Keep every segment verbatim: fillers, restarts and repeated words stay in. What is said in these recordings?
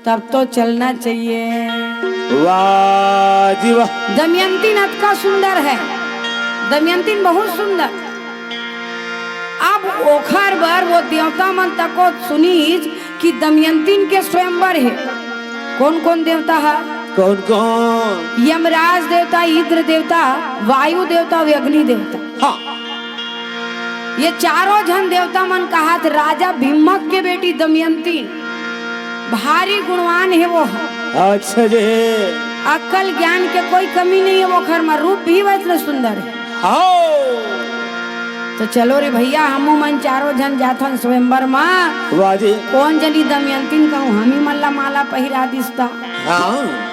तब तो चलना चाहिए। वाह जी वाह। दमयंतीन अतका सुंदर है, दमयंतीन बहुत सुंदर। अब ओखर बर वो देवता मन तको सुनीच कि दमयंतीन के स्वयंवर हे। कौन कौन देवता है? कौन कौन? यमराज देवता, इंद्र देवता, वायु देवता, अउ अग्नि देवता। हाँ। ये चारों झन देवता मन कहत, राजा भीमक के बेटी दमयंती भारी गुणवान हे वो ह। अच्छा जी। अक्कल ज्ञान के कोई कमी नहीं है वो घर में, रूप भी वैसने सुंदर है। हाँ। तो चलो रे भैया, हमू मन चारों झन जाथन स्वयंवर मा। वाह जी। कौन जनी दमयंतीन कहूँ, हमी मन ला माला पहिरा दिसता। हाँ।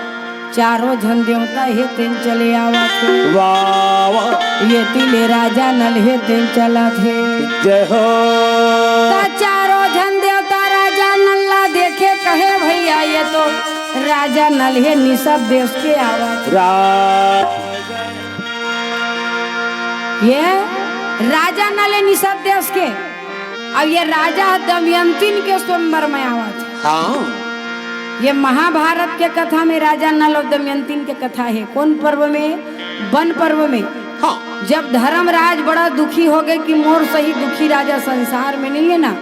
चारों झन देवता हे तेन चले आवत हे। वाह, वाह। ये तिले राजा नल हे तेन चलत हे। जय हो। त चारों झन देवता राजा नल ला देखे कहे, भैया ये तो राजा नल हे निषद देश के आवत हे। रा- ये राजा नल हे निषद देश के। अब ये राजा दमयंतीन के स्वयंवर में आवत हे। हाँ। ये महाभारत के कथा में राजा नल और दमयंतीन के कथा है। कौन पर्व में? वन पर्व में। हाँ। जब धर्मराज बड़ा दुखी हो गए कि मोर सही दुखी राजा संसार में नहीं है ना,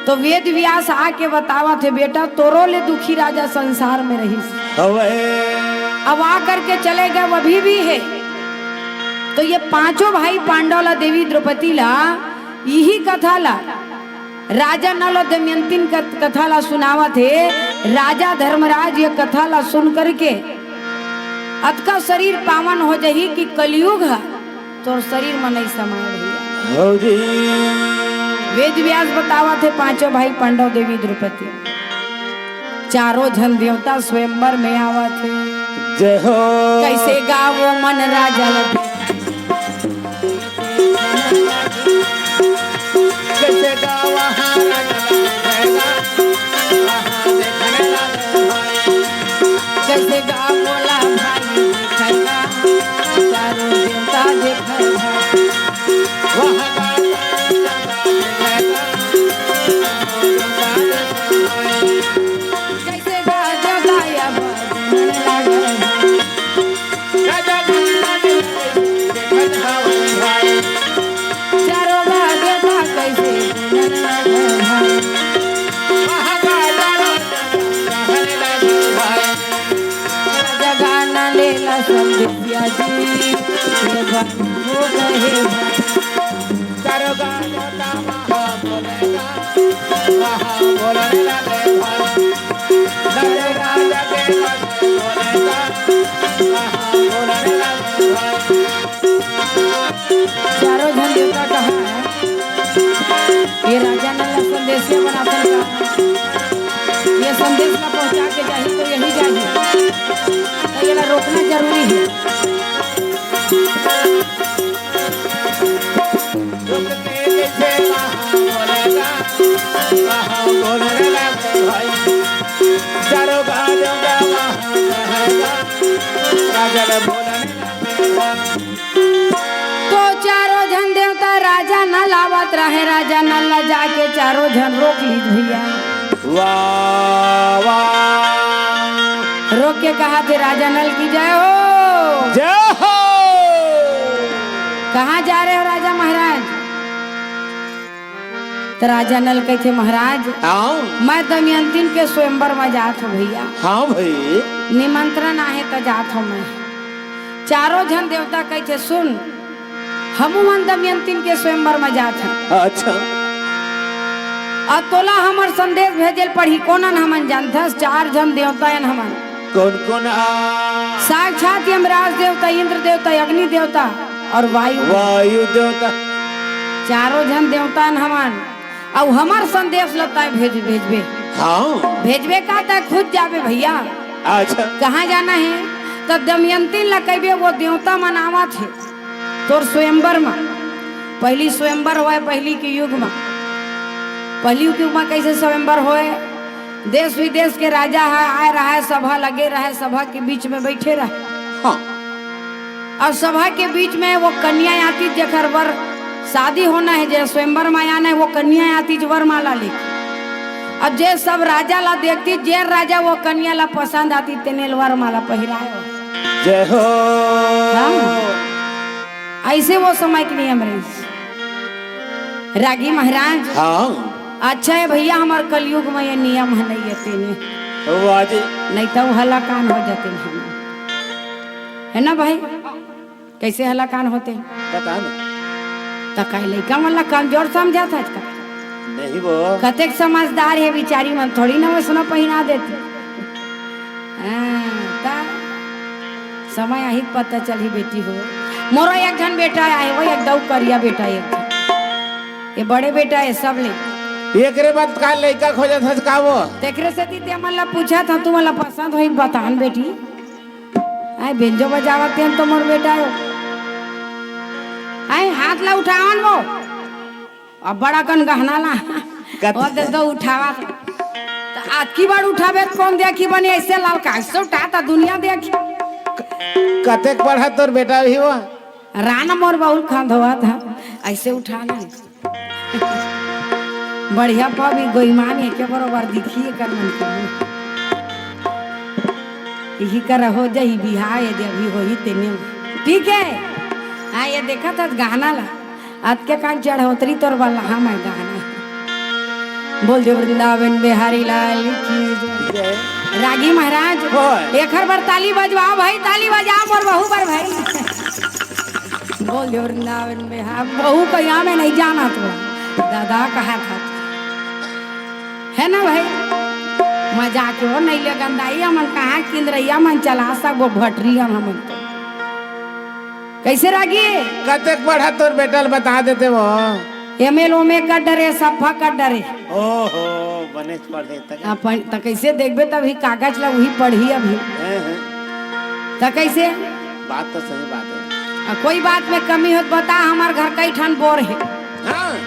तो वेद व्यास आके बतावत हे, बेटा, तोरो ले दुखी राजा संसार में रहिस। हवे। अब आ करके चले गए, वो अभी भी है। तो ये पांचों भाई पांडव ला, देवी द्रौपदी ला, यही कथा ला राजा नल और दमयंतीन कथ-, कथा ला सुनावत हे। राजा धर्मराज ये कथा ला सुन करके अतका शरीर पावन हो जही कि कलयुग ह तोर शरीर म नहीं समाय भैया। हो जी। वेद व्यास बतावत हे पांचों भाई पांडव देवी द्रौपदी चारों झन देवता स्वयंवर में आवत हे। जय हो। कैसे गावो मन राजा लगे। कैसे गावा हारा चला जाएगा, वहाँ देखने वाले भाई। कैसे गावो ला भाई दिखेगा, चारों देवता देखे भाई। वहाँ गावा चला जाएगा, वहाँ देखने वाले भाई। कैसे गाजो गाया बाजने लगे भाई। राजा गाना देखत हवै भाई। चारों गाजो गा कैसे गुजर लगे भाई। वहाँ गाना रहने लगे भाई। राजा गाना लेला संदेशिया जी, ये बात हो गए भाई। चारों गाजो गा महा बोलेगा, महा बोलने लगे भाई। चारों झन देवता कहा है, ये राजा नल ला संदेशिया बनाथन का, ये संदेश ला पहुंचा के जाही तो यही जाही, तो येला रोकना जरूरी है। तो चारों झन देवता राजा नल आवत रहे, राजा नल ला जाके चारों झन रोक लीस भैया। वाह, वाह। रोक के कहा थे, "राजा नल की जय हो।" जय हो। "कहाँ जा रहे हो राजा महाराज?" तो राजा नल कहिथे, "महाराज, हाँ। मैं दमयंतीन के स्वयंवर में जात हूँ भैया।" हाँ भाई। "निमंत्रण आहे तो जात हूँ मैं।" चारों झन देवता कहिथे, "सुन, हमू मन दमयंतीन के स्वयंवर में जात हन।" अच्छा। "अउ तोला हमर संदेश भेजे ल पड़ही।" "कोन अन हमन जानथस?" "चार झन देवता अन हमन।" "कौन कौन आ?" "साक्षात यमराज देवता, इंद्र देवता, अग्नि देवता अउ वायु।" "वायु देवता।" "चारों झन देवता अन हमन, अउ हमर संदेश ल तैं भेज, भेजबे।" "हाँ।" "भेजबे का, तैं खुद जाबे भैया।" अच्छा। "कहाँ जाना है?" "त दमयंतीन ल कहिबे, वो देवता मन आवत हे तोर स्वयंवर म।" पहली स्वयंवर होय, पहली के युग म, पहली के युग म कैसे स्वयंवर होय? देश विदेश के राजा ह आए रहय, सभा लगे रहय, सभा के बीच में बैठे रहय। हाँ। अउ सभा के बीच में वो कन्या आतिस, जेकर बर शादी होना है, जे स्वयंवर में आना है, वो कन्या आतिस वरमाला लेके। अब जे सब राजा ला देखती, जे राजा वो कन्या ला पसंद आती, तेने ल वरमाला पहिराए हो। जय हो। हाँ। ऐसे वो समय के नियम रहिस। रागी महाराज। हाँ। अच्छा हे भइया, हमर कलयुग में ये नियम हे, नहीं हे तेने। वाह जी। नहीं तो हलाकान हो जाते हम। हे ना भाई? कइसे हलाकान होते? पता नहीं। त का लइका मन ला कमजोर समझत हस का? नहीं वो। कतेक समझदार हे बिचारी मन, थोड़ी ना वइसना पहिना देती। हाँ, त समय आही त पता चलही बेटी हो। मोरो एक झन बेटा आय, वो एक दऊ करिया बेटा एक झन। ये बड़े बेटा हे सब ले। एकरे बाद का लइका खोजत हस का वो? तेकरे सेती ते मन ला पूछत हँव, तुमन ला पसंद होही त बतान बेटी। आय बेंजो बजावत तेन तो मोर बेटा हो। आय हाथ ला उठावन वो। अब बड़ा कन गहना ला। कत- वो दे दो उठावा। त अतकी बार उठाबे त कोन देखी बने अइसे लाल का अइसे उठाता दुनिया देखी। कतेक पढ़ा तोर बेटा भी वो? राना मोर बहुत खान धोवत हे, अइसे उठाना हे। बढ़िया पाबी गोईमान एके बरोबर दिखही एकर मन के। इही कर हो जाही बिहाव, ये दे अभी होही तेने। ठीक हे? हाँ, ये देखत हस गहना ला। अतके कान चढ़ोतरी तोर बलहा मैं गहना। बोल दे वृंदावन बिहारी लाल की जय। जय। रागी महाराज, होय। एकर बर ताली बजवाव भाई, ताली बजाव मोर बहू बर भाई। बोल दे वृंदावन में, हाँ, बहू कहिया में नहीं जाना तो दादा कहा था, हे ना भाई? मजाक हे वो, नहीं ले गंदाई, हमन कहाँ किंदरैया मन चला सकबो भटरी हमन तो। कइसे रागी? कतेक पढ़ा तोर बेटा ल बता देते वो। एमे ल ओमे कर डरे, सफा कर डरे। ओहो, बनेच पढ़े त। अपन त कइसे देखबे, तब ही कागज ला उही पढ़ही अभी। हैं, हैं। त कइसे? बात तो सही बात हे। आ, कोई बात में कमी हो त बता, हमर घर कई ठन बोर हे। हाँ।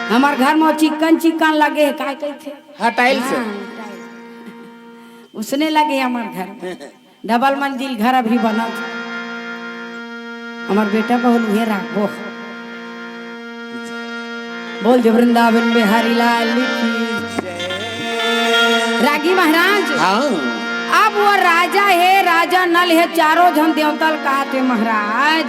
हमर घर में चिक्कन चिक्कन लगे हे, काय कहिथे? हाँ, टाइल्स। हाँ, टाइल्स। उसने लगे हमर घर। डबल मंजिल घर अभी बनत। हमर बेटा बहू ल उहे राखबो। बोल दे वृंदावन बिहारी लाल की। रागी महाराज, हाँ। अब वो राजा हे, राजा नल हे, चारों झन देवता ल कहत हे महाराज,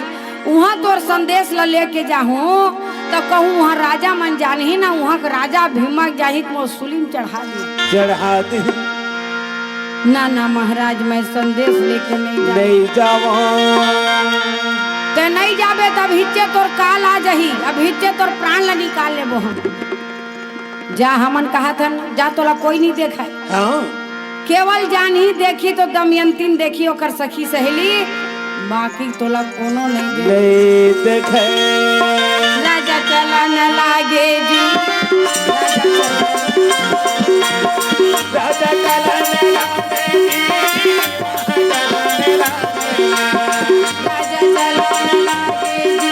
उहाँ तोर संदेश ल लेके जाहूँ, त कहूँ उहाँ राजा मन जानही ना, उहाँ के राजा भीमा के जाही त मोर सूली म चढ़ा दे। चढ़ा दे। ना, ना महाराज, मैं संदेश लेके नहीं जाऊँ। नहीं जावँ। ते नहीं जाबे त अब हिच्चे तोर काल आ जाही, अब हिच्चे तोर प्राण ल निकाल लेबो हम। जा, हमन कहत हन, जा, तोला कोई नहीं देखय। हाँ। केवल जानही देखही तो दमयंती न देखही ओकर सखी सहेली, बाकी तोला कोनो नहीं देखय। नहीं देखय। राजा चलन लागे जी, राजा चलन लागे जी, राजा चलन लागे जी।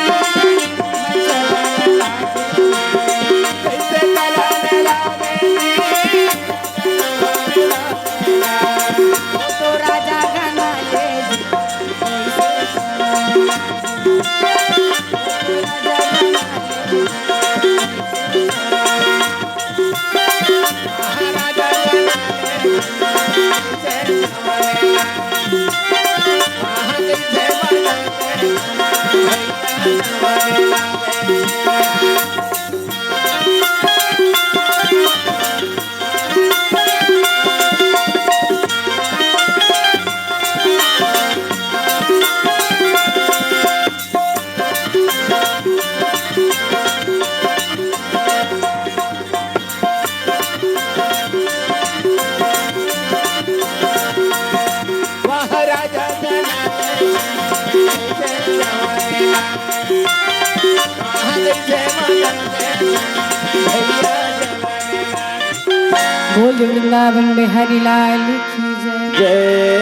बोल वृंदावन बिहारी लाल की जय। जय।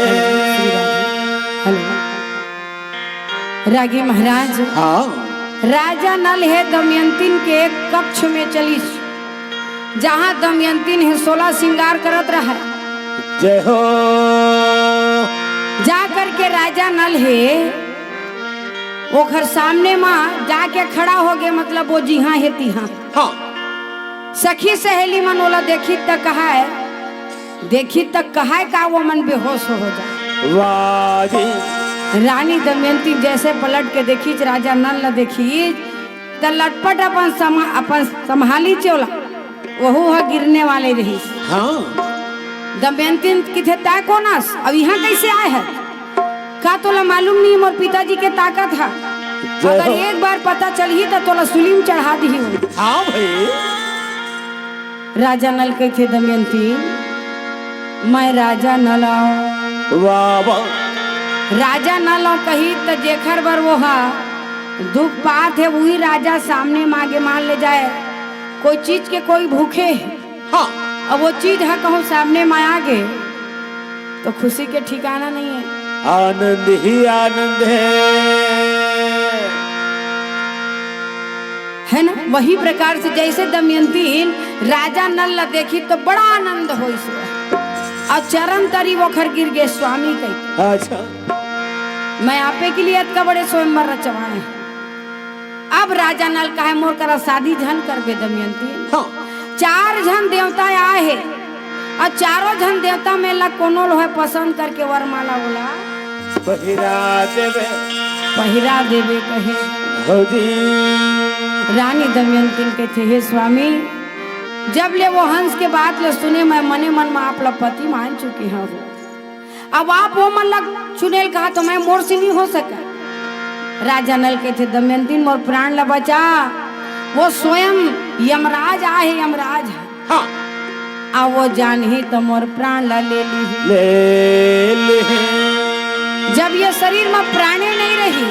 हेलो। रागी महाराज, हाँ। राजा नल हे दमयंतिन के कक्ष में चलिस, जहाँ दमयंतिन हे सोलह श्रृंगार करत रहय। जय हो। जा करके राजा नल हे ओखर सामने मा जाके खड़ा हो गे, मतलब वो जिहाँ हे तिहाँ। हाँ। सखी सहेली मन ओला देखी त कहाय, देखी त कहाय का वो मन बेहोश हो, हो जाय। वाह जी। रानी दमयंती जैसे पलट के देखीच, राजा नल ला देखीच, त लटपट अपन समा-, अपन संभालीच ओला, वहू ह गिरने वाले रहिस। हाँ। दमयंती किथे, "तैं कोन अस? अब इहाँ कैसे आय है? का तोला मालूम नहीं मोर पिताजी के ताकत ह? जय अगर हो। एक बार पता चलही त तोला सुलीम चढ़ा दिही।" हाँ भाई। राजा नल कहिथे, "दमयंती, मैं राजा नल आंव।" वाह, वाह। राजा नल आंव कही त जेखर बर वो हा दुख पात हे, वही राजा सामने म आगे मान ले जाय। कोई चीज के कोई भूखे हे, हाँ। अब वो चीज ह कहूँ सामने म आगे, तो खुशी के ठिकाना नहीं है। आनंद ही आनंद है। है ना? वही प्रकार से जैसे दमयंती राजा नल ला देखी तो बड़ा आनंद होइस, अउ चरण तरी ओखर गिर गे, "स्वामी," कही, अच्छा। "मैं आपे के लिए अतका बड़े स्वयंवर रचवाए हंव।" अब राजा नल कहे, "मोर करा शादी झन करबे दमयंती।" हाँ। चार झन देवता आए हे, अउ चारों झन देवता में ला कोनो ला होय पसंद करके वरमाला ओला पहिरा देबे। पहिरा देबे कहे। हो जी। रानी दमयंती कहिथे, "हे स्वामी, जब ले वो हंस के बात ला सुने, मैं मने मन म आप ला पति मान चुके हंव।" अब आप वो मन ला चुने ल कहा तो मैं, मोर से नहीं हो सका। राजा नल कहिथे, "दमयंती, मोर प्राण ला बचा, वो स्वयं यमराज आहे, यमराज है। हाँ। आ वो जानही तो मोर प्राण ला ले लीही।" ले लीही। जब ये शरीर में प्राणे नहीं रही,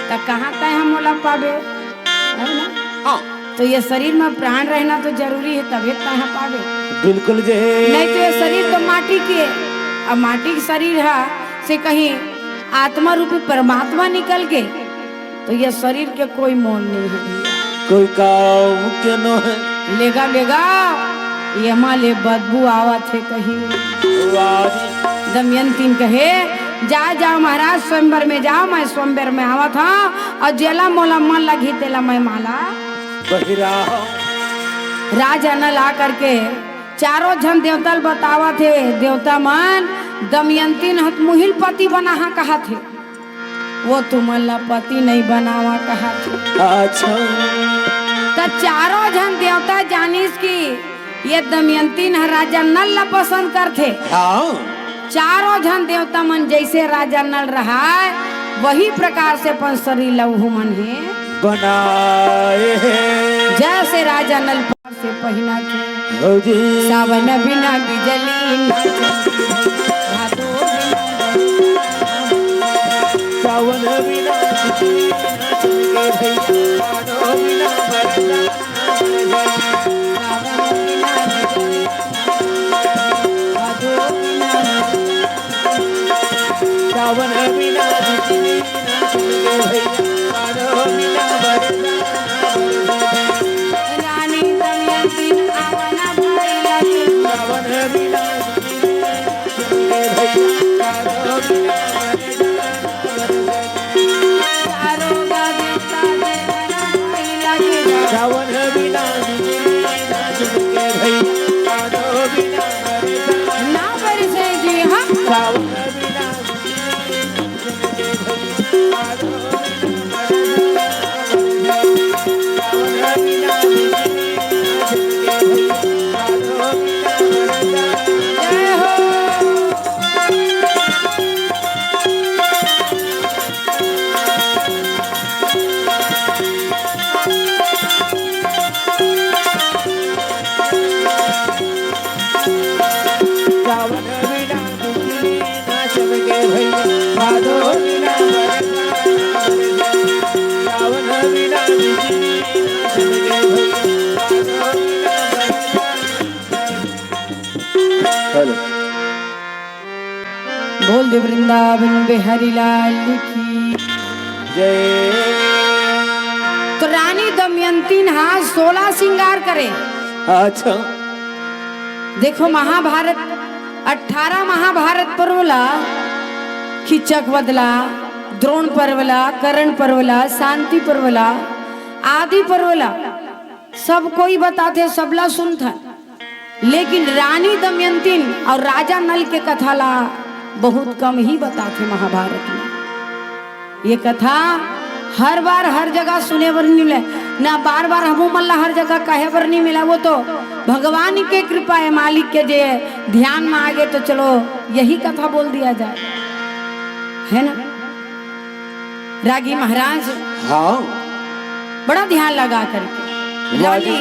त कहाँ तय हम ओला पाबे? है ना? हाँ। तो ये शरीर में प्राण रहना तो जरूरी है, तभे तय ह पाबे। बिल्कुल जी। नहीं तो ये शरीर तो माटी के, अब माटी के शरीर ह से कहीं आत्मा रूपी परमात्मा निकल के, तो ये शरीर के कोई मोल नहीं है। कोई काम के नो है। लेगा, लेगा, ये माँ ले बदबू आवत है कहीं। वाह जी। दमयंती कहे, "जा, जा महाराज, स्वयंवर में जाओ, मैं स्वयंवर में आवत हंव, अउ जेला मोला मन लगही तेला मैं माला पहिराहूं।" राजा नल आकर के चारों झन देवता ल बतावत हे, "देवता मन, दमयंती न हत मुहिल पति बनाहा कहत हे, वो तुमन ला पति नहीं बनावा कहत हे।" अच्छा। त चारों झन देवता जानिस कि ये दमयंती न राजा नल ला पसंद करथे। हाँ। चारों झन देवता मन जैसे राजा नल रहाय, वही प्रकार से अपन शरीर ला उहू मन हे बनाए हे। जैसे राजा नल से पहिना के। हो जी। सावन बिना बिजली ना चमके, भादो बिना बरसा। सावन बिना बिजली ना चमके भैया, भादो बिना बरसा। सावन बिना बिजली ना चमके, भादो बिना बरसा। सावन बिना बिजली ना चमके भैया, भादो बिना बरसा। रानी दमयंती आवा ना भैया के। सावन बिना बिजली ना चमके भैया, भादो बिना बरसा। चारों गा देवता देवना भैया के। सावन बिना बिजली ना चमके भैया, भादो बिना बरसा। ना बरसे जी हम। सावन बिना जय हो। सावन बिना बिजली ना चमके भैया, भादो बिना बरसा। सावन बिना बिजली ना चमके भैया, भादो बिना बरसा। हेलो। बोल दे वृंदावन बिहारी लाल की जय। तो रानी दमयंती न हा सोलह श्रृंगार करे। अच्छा। देखो महाभारत, अठारह महाभारत पर्व ला, किचक वध ला, द्रोण पर्व ला, कर्ण पर्व ला, शांति पर्व ला, आदि पर्व ला, सब कोई बताथे, सबला सुनथन, लेकिन रानी दमयंतीन अउ राजा नल के कथा ला बहुत कम ही बताथे महाभारत में। ये कथा हर बार हर जगह सुने बर नहीं मिले, ना बार बार हमू मन ला हर जगह कहे बर नहीं मिला। वो तो भगवान के कृपा है, मालिक के जे ध्यान में आगे तो चलो यही कथा बोल दिया जाए, है ना? रागी महाराज, हाँ। बड़ा ध्यान लगा करके। रानी,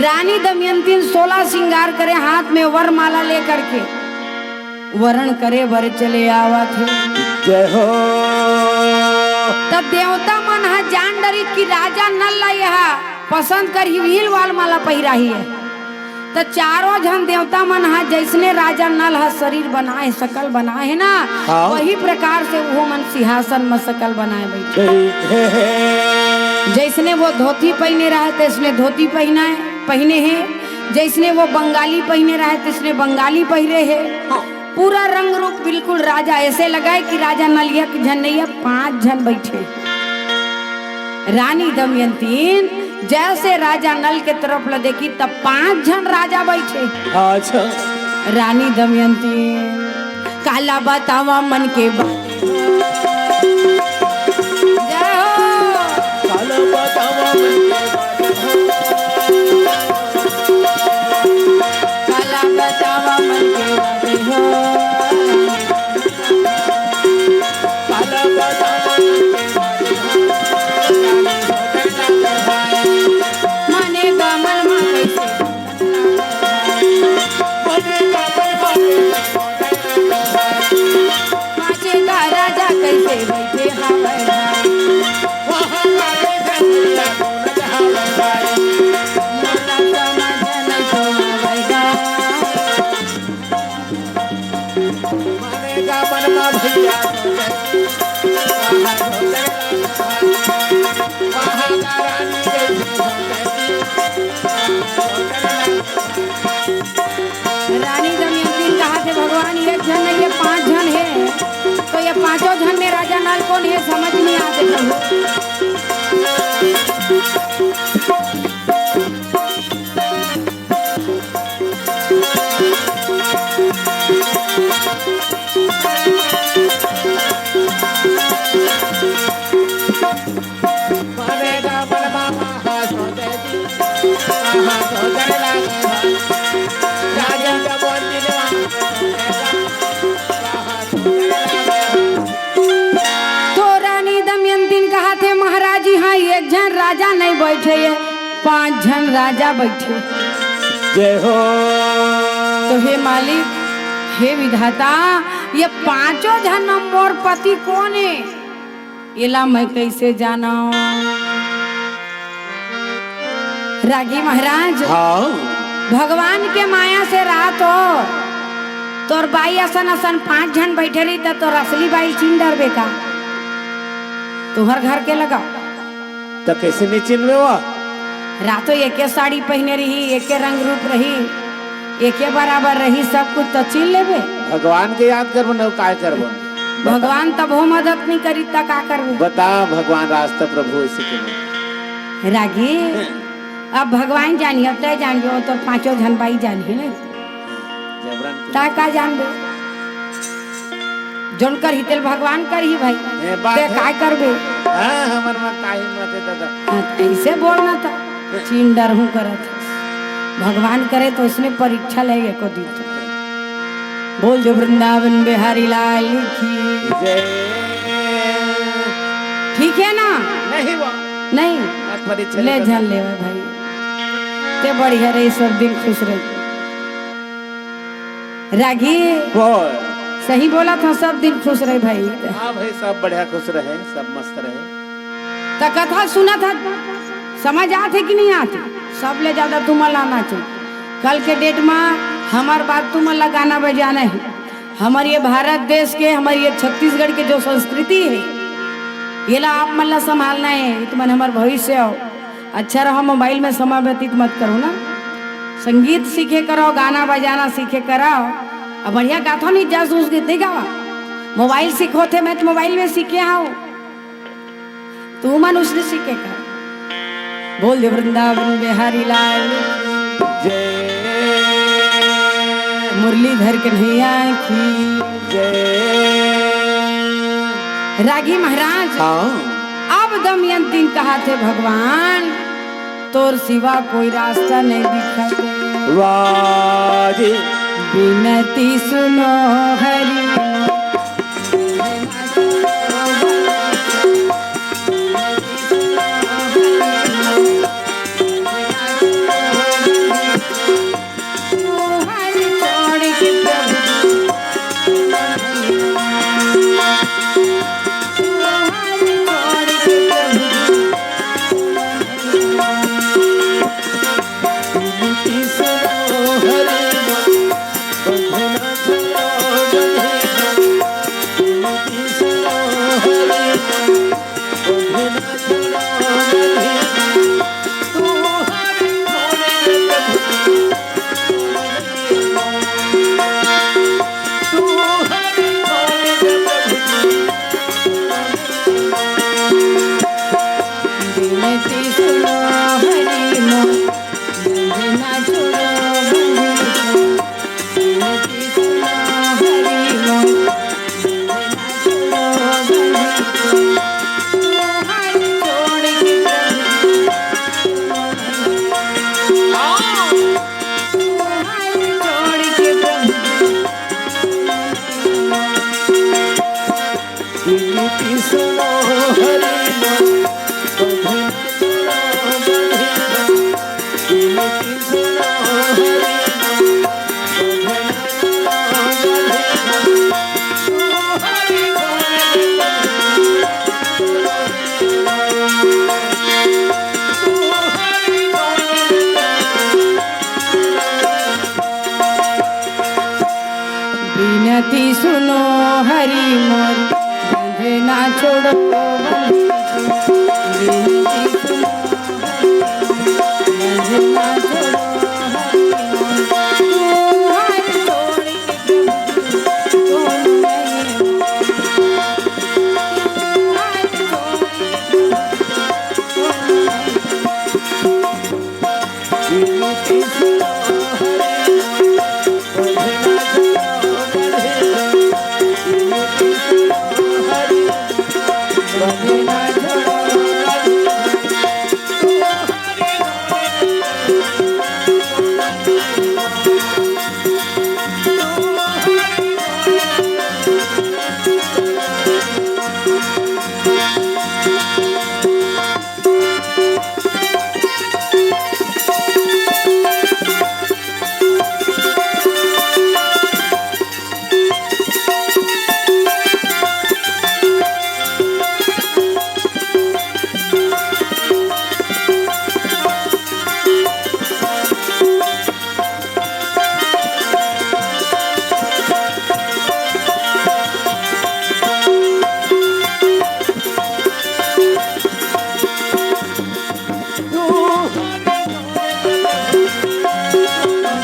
रानी दमयंती सोलह श्रृंगार करे, हाथ में वरमाला लेकर के वरण करे बर चले आवत हे। जय हो। तब देवता मन ह जान डरी कि राजा नल ला यह पसंद करही, वही वरमाला पहिराही है। त चारों झन देवता मन ह जैसने राजा नल ह शरीर बनाए, शकल बनाए हे ना, हाँ। वही प्रकार से वो मन सिंहासन म शकल बनाए बैठे। जैसने वो धोती पहिने रहे, तैसने धोती पहिनाए, पहिने हे। जैसने वो बंगाली पहिने रहे, तैसने बंगाली पहिरे हे। हाँ। पूरा रंग रूप बिल्कुल राजा, ऐसे लगाए कि राजा नल एक झन नहीं है, पांच झन बैठे। रानी दमयंतीन जैसे राजा नल के तरफ ल देखी, तब पांच झन राजा बैठे। अच्छा। रानी दमयंतीन, काला बतावा मन के बात। जय हो। काला बतावा मन के बात। काला बतावा मन के बात हो। मानेगा मनमा भैया, रानी दमयंती कहा थे, भगवान एक झन नहीं, ये पांच झन है, तो ये पांचों झन में राजा नल कौन है, समझ नहीं आते प्रभु। तो रानी दमयंतीन कहा थे, महाराज जी, हाँ, एक झन राजा नहीं बैठे, ये पांच झन राजा बैठे। जय हो। तो हे मालिक, हे विधाता, ये पांचों झन में मोर पति कौन है? एला मैं कैसे जानव? रागी महाराज, हाँ। भगवान के माया से रात हो, तोर बाई असन असन पांच झन बैठे रही, त तोर असली बाई चिन्ह डरबे का? तुहर घर के लगा। त कैसे नहीं चिन्हबे वो? रातो एके साड़ी पहिने रही, एके रंग रूप रही, एके बराबर रही, सब कुछ त चिन्ह लेबे। भगवान के याद करबो न, काय करबो? भगवान तभो मदद नहीं करी त का करबे? बता भगवान रास्ता प्रभु ऐसे के। रागी, हैं। अब भगवान जानी, अब तय जान जो तो पांचों झन बाई जानी है ना। जबरन के। ता का जानबे? जोन करही तेल भगवान करही भाई। ए, बात ते है। काय करबे? हाँ, हमर में का हिम्मत है दादा? हाँ, त ऐसे बोलना था। चिन्ह डरहूँ करत है। भगवान करे तो इसने परीक्षा ले एको दिन तो। बोल जो वृंदावन बिहारी लाल की। जय। ठीक है ना? नहीं वो। नहीं। मैं परीक्षा ले लेता झन था। लेवे भाई। ते बढ़िया रही, सब दिन खुश रही। रागी। बोल। सही बोला था, सब दिन खुश रहे भाई। हाँ भाई, सब बढ़िया खुश रहे, सब मस्त रहे। त कथा सुनत ह, समझ आथे कि नहीं आथे? सब ले ज्यादा तुमन ला आना चाहिए। कल के date में हमार बात तुमन ला गाना बजाना है। हमारे ये भारत देश के, हमारे ये छत्तीसगढ़ के जो संस्कृति है, ये ला आप मन ला संभालना है। ये तुमन हमार भविष्य हो। अच्छा रहो, mobile में समय व्यतीत मत करो ना। संगीत सीखे करो, गाना बजाना सीखे करो। अब बढ़िया गाथो नहीं, जासूस गीत नहीं गावा। Mobile सीखो थे, मैं तो mobile में सीखे आओ। तू मन उसने सीखे कर। बोल दे वृंदावन बिहारी लाल। जय। मुरलीधर कन्हैया की। जय। रागी महाराज, हाँ। अब दमयंती कहाथे, भगवान तोर सिवा कोई रास्ता नहीं दिखत। वाह जी। बिनती सुनो हरि। बिनती सुनो हरि मोर, बंधना छोड़ो, बिनती सुनो हरि मोर, बंधना छोड़ो हरि मोर, तुम्हारे छोड़ के प्रभु जी कौन नहीं।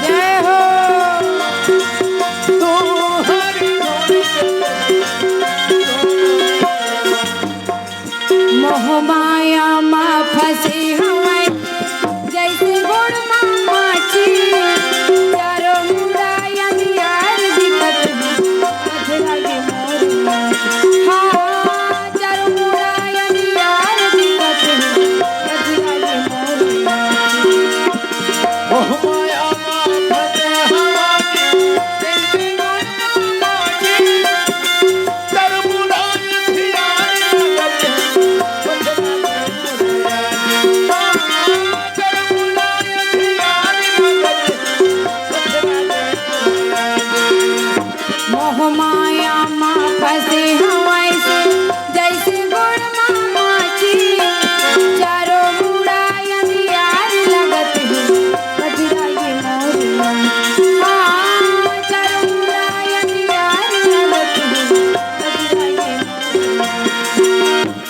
जय हो। मोह माया मा फंसे हवय, जैसे गोड़ मा माछी, चारों मुड़ा अंधियार दिखत हे, पथरा के मोर। हाँ, चारों मुड़ा अंधियार दिखत हे, पथरा के मोर। मोह माया मा फंसे हवय, जैसे गोड़ मा माछी, मोह माया